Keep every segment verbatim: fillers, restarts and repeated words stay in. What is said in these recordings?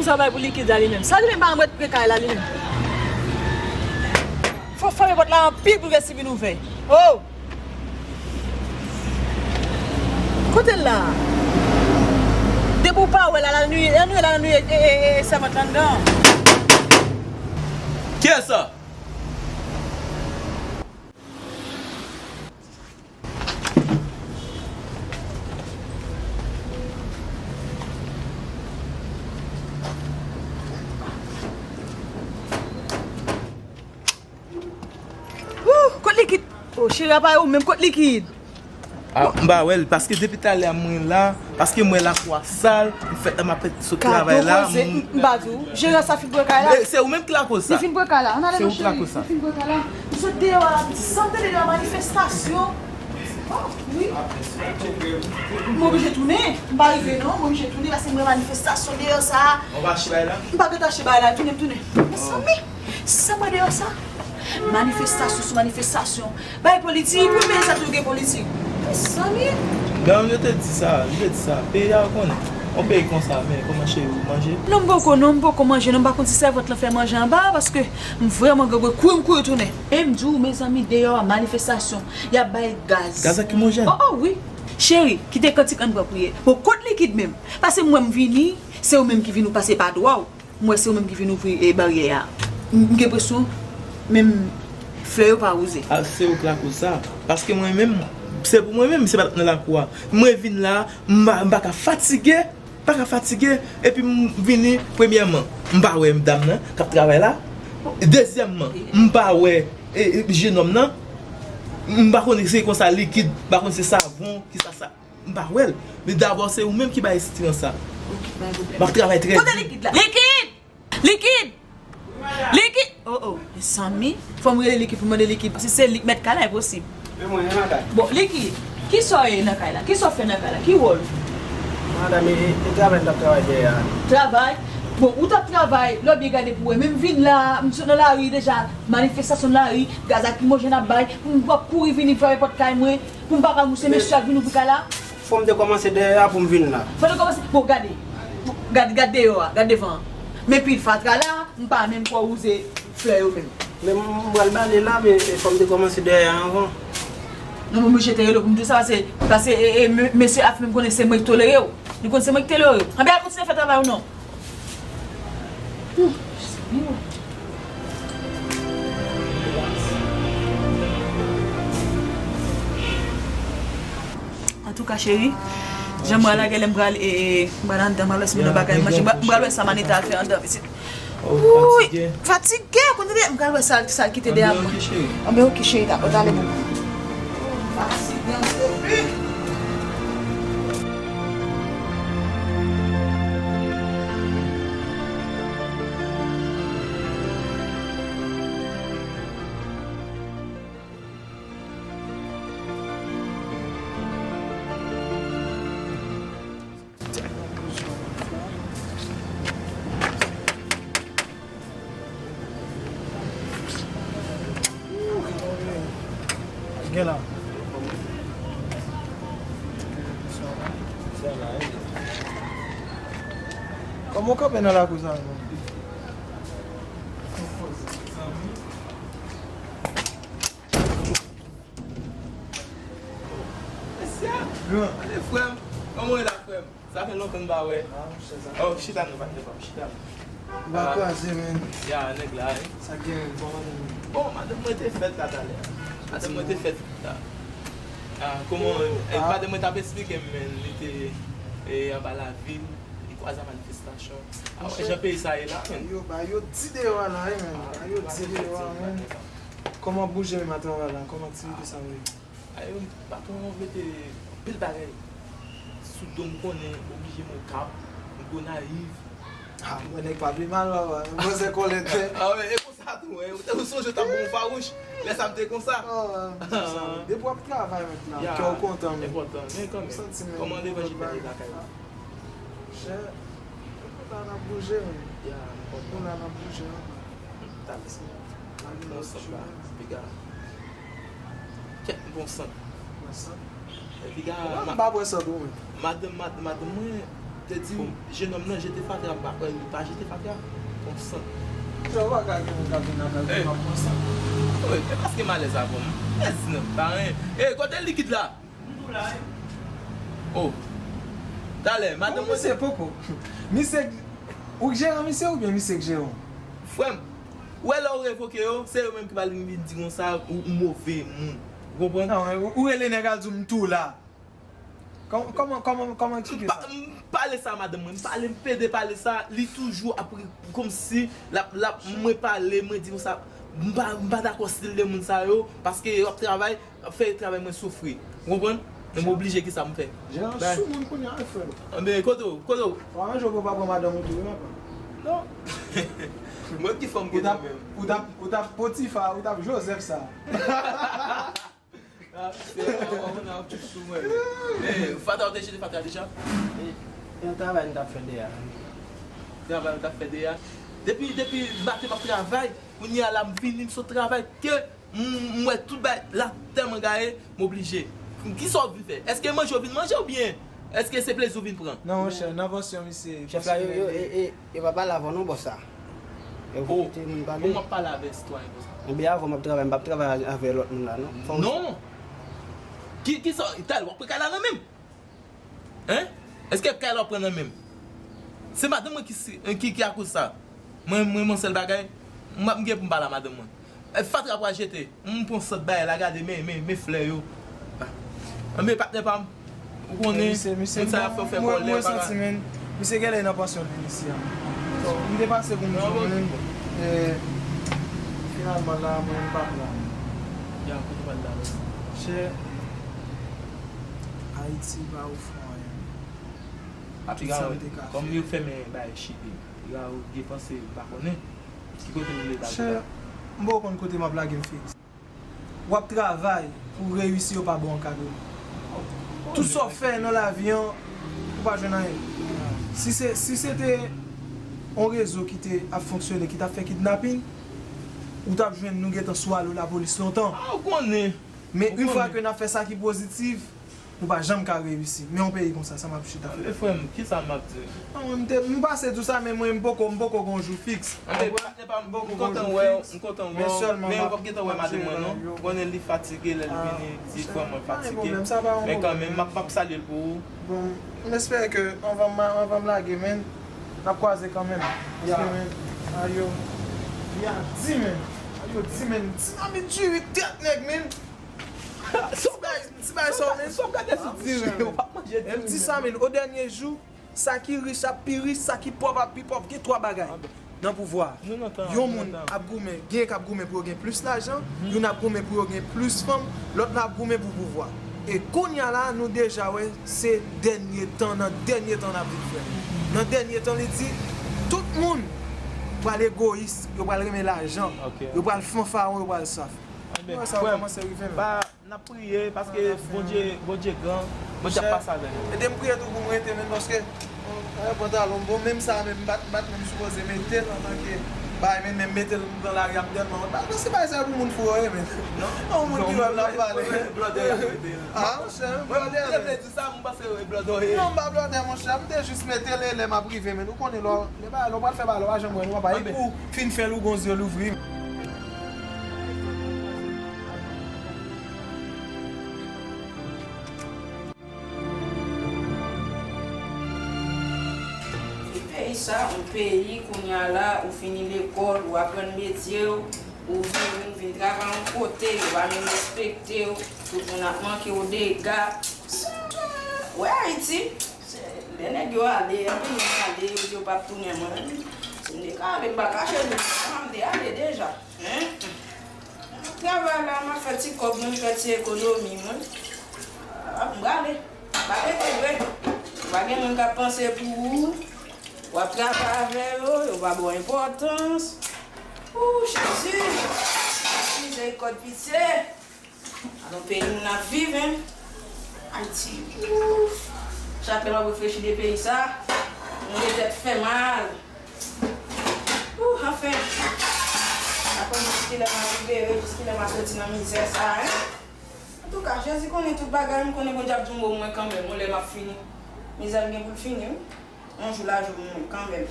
Sa bay pou likid la li menm. Sa li menm pa anmwet pre kay la li menm. Fò fèmen pòt la anpil pou l gen si vin ouvè. Oh! Kote l la? Depi w pa wè l la, l al nwi, l al nwi, l al nwi, e, e, e, e, sèvant la anndan. Kiyès sa? Ooh, kot likid? Oh, cheri, apa ou menm kot likid? Ah, m pa wè l, paske depi talè a mwen la, paske m wè lakou a sal, m fèt la, m ap fèt sot travay la. Kado koze, m, m pa di w, jeran sa fin pran kay la. Se ou menm ki lakoz sa. Li fin pran kay la. Ann ale non cheri, li fin pran kay la. M sot deyò a la, m di sa m tande deyò a manifestasyon. Oh, wi. M oblije tounen. M pa rive non, m oblije tounen paske m wè manifestasyon deyò sa. Ou pa achte bagay la? M pa gentan achte bagay la, tounen, m tounen. Mezanmi, sa m wè deyò sa. Manifestasyon sou manifestasyon. Bay politik, pou peyi sa tou gen politik. Mezanmi. Granm yo te di sa, yo te di sa. Peyi a ou konnen. On peyi konsa, men kòman cheri ou manje? Non, m poko, non, m poko manje, non, m pa konn si sèvant lan fè manje anba, paske m vrèman grangou, kouri m kouri tounen. E m di w, mezanmi, deyò a, manifestasyon, y ap bay gaz. Gaz lakrimojèn? Oh, oh, wi. Cheri, kite kantik ann pran priye. Bon, kot likid menm? Pase m wè m vini, se ou menm ki vin ou pase pa dwa w. M wè se ou menm ki vin ouvri, e, baryè a. M, m gen enpresyon, menm flè yo pa wouze. Ah, se ou k lakoz sa. Paske mwen menm, se pou mwen menm, se pa t ap nan lakou a. Mwen vin la, m pa, m pa ka fatige. Pa ka fatige, epi m vini, premyèman, m pa wè dam nan k ap travay la. Dezyèmman, m pa wè, e, e, jenòm nan. M pa konnen se konsa likid, m pa konnen se savon, ki sa sa. M pa wè l. Men dabò se ou menm ki bay enstriktè sa. M ap travay trè di. Kote likid la? Likid! Likid! Likid! Oh, oh, mezanmi. Fò m rele likid pou mande likid. Si se li k mèt kay la, enposib. Men mwen, nan kay. Bon, likid. Kisa w ye nan kay la? Kisa w fè nan kay la? Ki wòl? Madanm, e, e, e travay m t ap travay dèyè a. Travay? Bon, ou t ap travay, lè w byen gade pou wè. Men m vin la, m sot nan lari deja, manifestasyon nan lari, gaz lakrimojèn ap bay, m p ap kouri vini frape pòt kay mwen, pou m pa ka mouse mesye ap vin ouvri kay la. Fò m te kòmanse dèyè a pou m vin la. Fò te kòmanse. Bon, gade. Gade, gade deyò a, gade devan an. Men pil fatra la, m pa menm kwè wouze flè yo menm. Men m, m pral bale la, men, e, fò m te kòmanse dèyè a anvan. Non, men m oblije te rele w pou m di w sa, pase, pase, e, e, me-, mesye Af menm konnen se mwen ki tolere w. Li konn se mwen ki tolere w. Anben, al kontinye fè travay ou non. Antouka, cheri, jan m pral la, genlè m pral, e, e, m pral anndan, m pral wè si m gen yon bagay manje. M pral, m pral wè sa Manita al fè anndan, pitit. Wouy, fatige, konnen de, m pral wè sa, sa l kite dèyè mwen. Anben, oke, cheri, ta, ta ale pou. Fatige anpil. Gen la. Kòman w kanpe nan lakou sa menm? Mesye, ale frè m. Kòman w ye la frè m? Sa fè lontan n pa wè. Oh, chita non, patnè pa m, chita non. M pa kwaze, men. Ya, nèg la, wi. Sa k gen, kòman madanm? Bon, madanm mwen te fèt la talè a. Madanm mwen te fèt la. Ah, kòman, eh, madanm mwen t ap esplike m, men, li te, eh, anba lavil, li kwaze a manifestasyon. Ah, wè jan peyi sa ye la, men. Yo, ba yo di deyò a la, wi, men. Ba yo di deyò a, men. Kòman bouje menm atravè la? Kòman aktivite sa yo ye? Ay, patwon mete anpil bagay sou do m, konnen oblije m Okap, m Gonayiv. Ah, mwen nèg pa pi mal, papa. Mwen se kòlèt. Ah, men e konsa tou, hein. Ou te sonje w t ap bon fawouch. Lè sa m te konsa. Ah, m di sa. Depi w ap travay mentnan, kè w kontan, men. Enpòtan, men kanmenm. Kòman levanjil mete lakay ou? Chè, kounye a n ap bouje, men. Ya, m kontan. Kounye a n ap bouje, hein. Talè. Bon sant la, piga. Kèt bon sant. Bon sant. Piga. Mwen, m pa bwè sant ou menm. Madanm, mad-, madanm mwen, Te di m, jenòm nan jete fatra, m pa kwè li pa jete fatra. Konsa. Jan w pa ka gen moun k ap vin nan kay ou, m ap pran san. Wi, e paske m alèz avè w, m alèz nan pa anyen. E, kote likid la? M tou la, wi. O. Talè, madanm mwen se poko. Misye, ou k jeran misye oubyen misye k jeran w? Frè m, ou wè lè w revoke yo, se yo menm ki pral vin di konsa ou, ou move moun. Ou konprann? Non, ou, ou rele nèg al di w m tou la. Kòman, kòman, kòman, kòman eksplike sa? M pale sa madanm mwen, m pale, m pede pale sa, li toujou ap ri kòmsi l ap, l ap, mwen pale, mwen di konsa, m pa, m pa dakò stil de moun sa yo, paske yo ap travay, ap fè travay mwen soufri. Ou konprann? Men m oblije, kisa m fè? Jeran sou moun kounye a, wi, frè m. Anben, kote w, kote w? Ou aranje w pou w pa pran madanm ou tou, wi, papa. Non. Mwen ki fanm gentan menm. Ou t ap, ou t ap Potifa, ou t ap Jozèf sa. Ah, se, ou nan ap chouchou mwen. Men, fatra ou te jete fatra deja? E, e yon travay m t ap fè deyò. Travay ou t ap fè deyò? Depi, depi maten m ap travay, kounye a la m vini, m sot travay, ke m, m wè tout bagay la tèlman gaye, m oblije. Kisa w vin fè? Èske manje w vin manje oubyen èske se plezi w vin pran? Non, monchè, nan vansyon misye. Chèf la, yo, yo, e, e, Yo pa pale avè w non, bòs la. Yo kite moun pale. Kòman w ap pale avè sitwayen konsa? Oubyen avè w m ap travay, m p ap travay avè lòt moun la non. Fò w... Non! Ki, kisa, talè w ap pran kay la nan men m? Hein? Èske kay la w ap pran nan men m? Se madanm mwen ki, ki, ki akoz sa. Mwen, mwen, mwen sèl bagay, m ap, m gen pou m pale a madanm mwen. E, fatra pral jete. M pran sant bagay la, gade, men, men, men flè yo. Anben, patnè pa m, ou konnen, moun sa yo ap fè w fè kòlè, mwen santi, men, misye genlè nan pansyon l vin isi a. M te pase pou m di w, men, e, finalman la, mwen, m p ap la. Ya, kote w pral la, menm? Chè, Ayiti pa ofri w anyen. Tout sa m te ka fè. Kòm yo fèmen bagay Chili, piga yo gen panse, m pa konnen. Ki kote w vle lage la? Chè, m poko konn kote m ap lage m, Felix. W ap travay pou w reyisi, yo pa ba w ankadreman. Tout sa w fè nan lavi an, ou pa jwenn anyen. Si se, si se te yon rezo ki te ap fonksyone, ki t ap fè kidnapin, ou t ap jwenn nou gentan swalo lapolis lontan. Ah, ou konnen. Men yon fwa ke n ap fè sa ki pozitif, nou pa janm ka reyisi. Men yon peyi konsa, sa m ap chita fè. Frè m, kisa m ap di? Non, mwen, m te, m pase di w sa, men mwen, m poko, m poko gon jou fiks. Anben, patnè pa m, m kontan wè w, m kontan wè w, men w p ap gentan wè madanm mwen, non. Ou konnen li fatige, lè l vini, di frè mwen fatige. Men kanmenm, m ap, m ap salye l pou ou. Bon, m espere ke anvan m, anvan m lage, men, n ap kwaze kanmenm. Paske, men, ayo, ya di, men. Ayo di, men. Ti mami diri tèt nèg, men. Ti bay, ti bay sa, men. Sa w gade sou diri, ou p ap manje diri. M di sa, men, o dènye jou, sa ki rich ap pi rich, sa ki pòv ap pi pòv. Gen twa bagay nan pouvwa. Yon moun ap goumen, gen k ap goumen pou yo gen plis lajan, youn ap goumen pou yo gen plis fanm, lòt la ap goumen pou pouvwa. E kounye a la, nou deja wè se dènye tan, nan dènye tan n ap viv, frè. Nan dènye tan, li di, tout moun pral egoyis, yo pral renmen lajan, yo pral fanfaron, yo pral swaf. Mwen wè sa yo kòmanse rive, men. N ap priye, paske Bondye, Bondye gran, Bondye ap pase avè nou. Ede m priye tou pou m rete, men, paske, bon, pantalon m bon, menm sa, menm, m pa t, m pa t menm sipoze mete l antanke bagay, men, menm mete l nan lari a, m tèlman wont. Paske bagay sa yo pou moun fou yo ye, men. Non, yon moun ki wè m l ap pale. Ah, monchè, blòdè, men. Sa m panse yo e blòdè w ye. Non, m pa blòdè, monchè. M te jis mete l e lè m ap rive, men ou konnen lè w, lè bagay, lè w pral fè bagay la, w pa janm wè l, w pa, epi w fin fè l, ou gon zye l ouvri. E peyi sa, yon peyi, kounye a la, ou fini lekòl, ou aprann metye w, ou vini, ou vin travay yon kote, yo pa menm respekte w, tout moun ap manke w dega. Sa, wè Ayiti, se, lè nèg yo ale, anpil moun ale, yo di yo p ap tounen. Mwen menm, si m te ka ale, m pa kache nou, m te ale deja. Hein? M ap travay la, m ap fè ti kòb mwen, m fè ti ekonomi mwen. M prale. M pa rete vre. Pa gen moun k ap panse pou ou. W ap travay avè yo, yo pa ba w enpòtans. Ooh, Jezi! Mizèrikòd, pitye! Alò, peyi moun ap viv, en. Ayiti. Ooh! Chak lè m ap reflechi de peyi sa, mwen gen tèt fè mal. Ooh, anfen. Aprann jiskilè m a libere, jiskilè m a soti nan mizè sa, en. Antouka, Jezi konnen tout bagay, m konnen Bondye ap di yon mo mwen kanmenm, yon lè m ap fini. Mizè m gen pou l fini, wi. Yon jou lajounen kanmenm.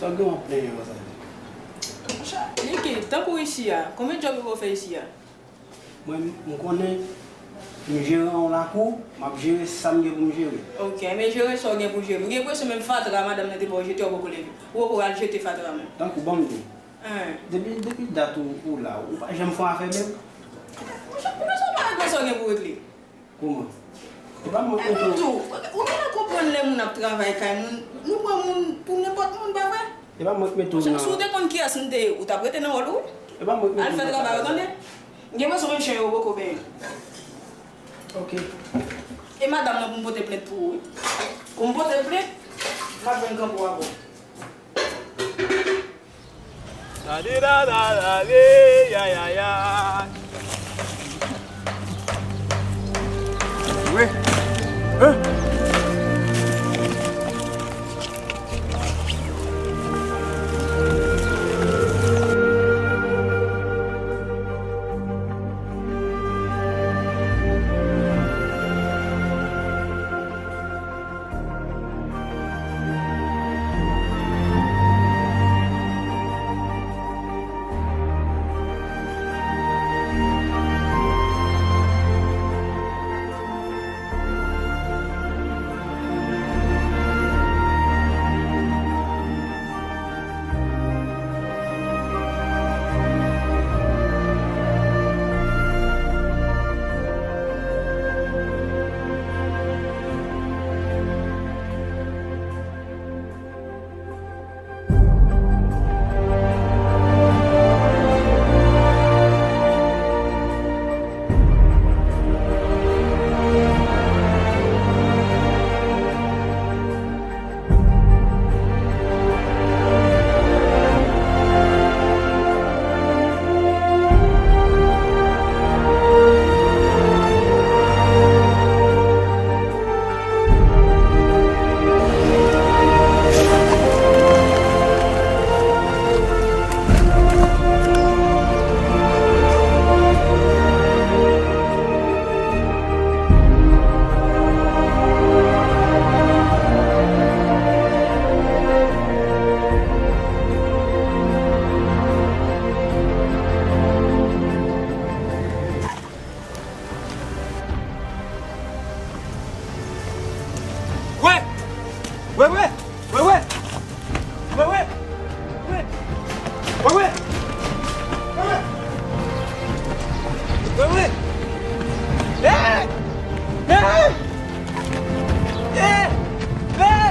Sa w gen w ap plenyen konsa? Monchè, Nicky, tankou isi a, konbyen djòb ou fè isi a? Mwen, m konnen m jere yon lakou, m ap jere sa m gen pou m jere. Ok, men jere sa w gen pou jere. M gen enpresyon menm fatra madanm nan te ba w jete, w poko leve. Ou poko al jete fatra menm. Tankou, ban m di w. Depi, depi dat ou, ou la, ou pa janm fè yon afè menm. Monchè, poukisa w pa regle sa w gen pou regle? Kouman? E pa mwen k mete w. Epi tou, ou genlè konprann lè moun ap travay kay moun, nou pran moun pou nenpòt moun, pa vre? E pa mwen k mete w nan. Si w te konn kiyès m te ye, ou t ap rete nan wòl ou. E pa mwen k mete w nan. Al fè travay ou, tande? M gen enpresyon menm chen yo poko benyen. Ok. E madanm nan pou m pote plent pou ou, wi. Pou m pote plent, m ap jwenn kanpe w avè w. Tadi da da da de, ya, ya, ya. Wi. Hein? Wè! Wè, wè! Wè, wè! Wè, wè! Wè, wè! Wè, wè! Wè, wè! Hey! Hey! Hey! Hey!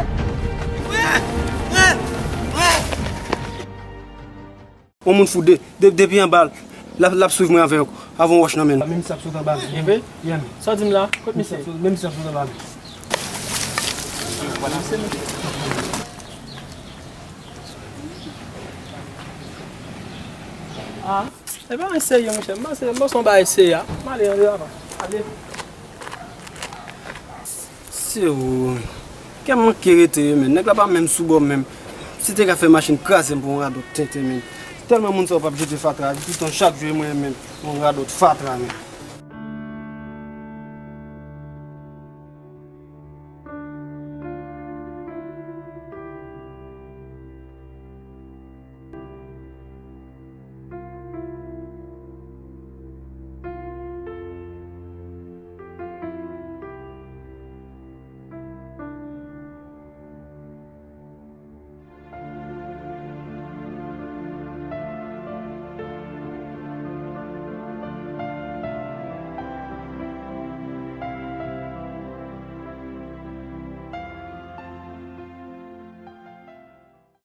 Wè! Wè! Wè! Yon moun fou de, de, depi anba l, l ap, l ap swiv mwen avè, avè yon wòch nan men l. Menm si l ap sot anba l. E vre? Yeah, man. Sa w di m la? Kot misye? Menm si l ap sot anba l. Ah, e pa yon serye, monchè. M panse, m panse yon bagay serye a. M ale, ale, papa. Ale. Se ou. Kè m manke rete ye, men. Nèg la pa menm sou bò menm. Si te ka fè machin kraze m pou yon radòt tenten, men. Tèlman moun sa yo p ap jete fatra, toutan chak jou e mwen menm, yon radòt fatra, men.